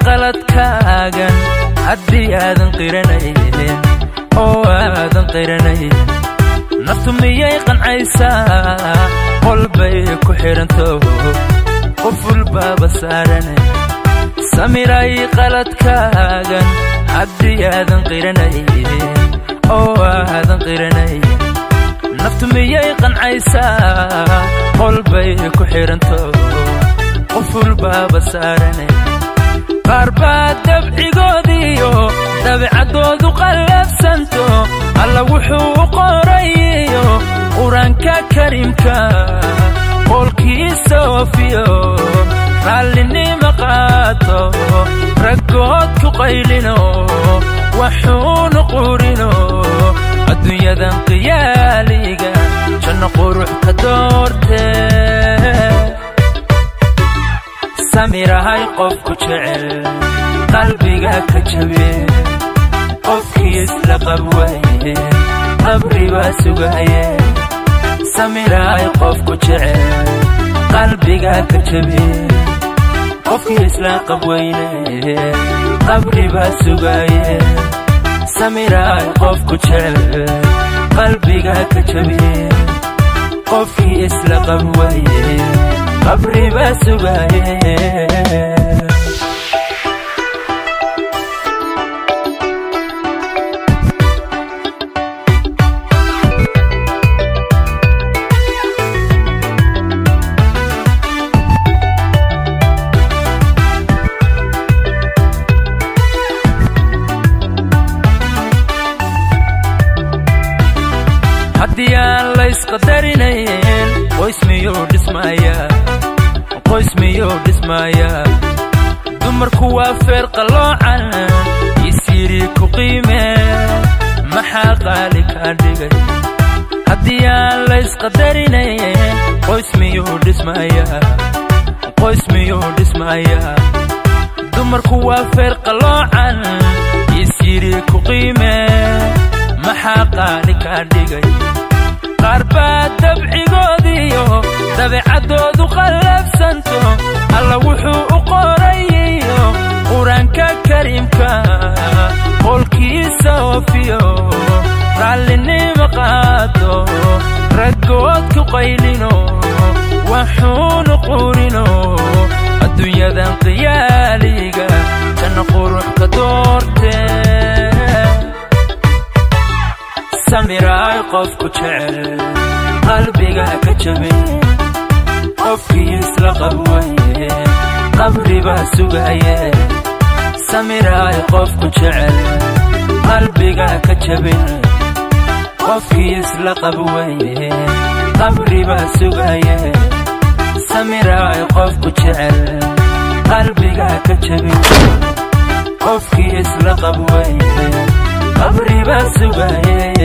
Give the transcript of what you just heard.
Qaladkaagan haddii aadan qiranayn oo aadan qiranayn, naftu miyay qancaysaa? Qolbay ku xidhanto, quful baaba saaran. Samiray qaladkaagan haddii aadan qiranayn oo aadan qiranayn, naftu miyay qancaysaa? Qolbay ku xidhanto, quful baaba saaran. Qaar baa dabcigoodiyo dabeecaddoodu qallafsanto, Alla wuxuu u qorayiyo Qur-aanka Kariimka qowlkiisa oofiyo, raallinima qaato, raggood ku qaylino, waxuunu qurino, adduunyadan qiyaaliga janno qurux ka doortee. Samirahay qofku jecel qalbiga ka jabe, qofkii isla qabwaye qabri baa sugaye. Samirahay qofku jecel qalbiga ka jabe, qofkii isla qabweyne qabri baa sugaye. Samirahay qofku jecel qalbiga ka jabe, qofkii isla qabwaye qabri baa sugaye. Haddii aan laysqadarinayn, qoys miyuu dhismayaa? Qoys miyuu dhismayaa? Dumarku waa feer qalloocan, isyidhi ku qiimee, maxaa qaali kaa dhigay? Haddii aan laysqadarinayn, qoys miyuu dhismayaa? Qoys miyuu dhismayaa? Dumarku waa feer qalloocan, isyidhi ku qiimee, maxaa qaali kaa dhigay? Qaar baa dabcigoodiyo dabeecaddoodu qallafsanto, Alla wuxuu u qorayiyo Qur-aanka Kariimka qowlkiisa oofiyo, raallinima qaato, raggood ku qaylino, waxuunu qurino, adduunyadan qiyaaliga janno qurux ka doortee. Samiraay qofku jecel qalbiga ka jabe, qofkii isla qabwaye qabri baa sugaye. Samiraay qofku jecel qalbiga ka jabin, qofkii isla qabwaye qabri baa sugaye. Samiraay qofku jecel qalbiga ka jabin, qofkii isla qabwaye qabri baa sugaye.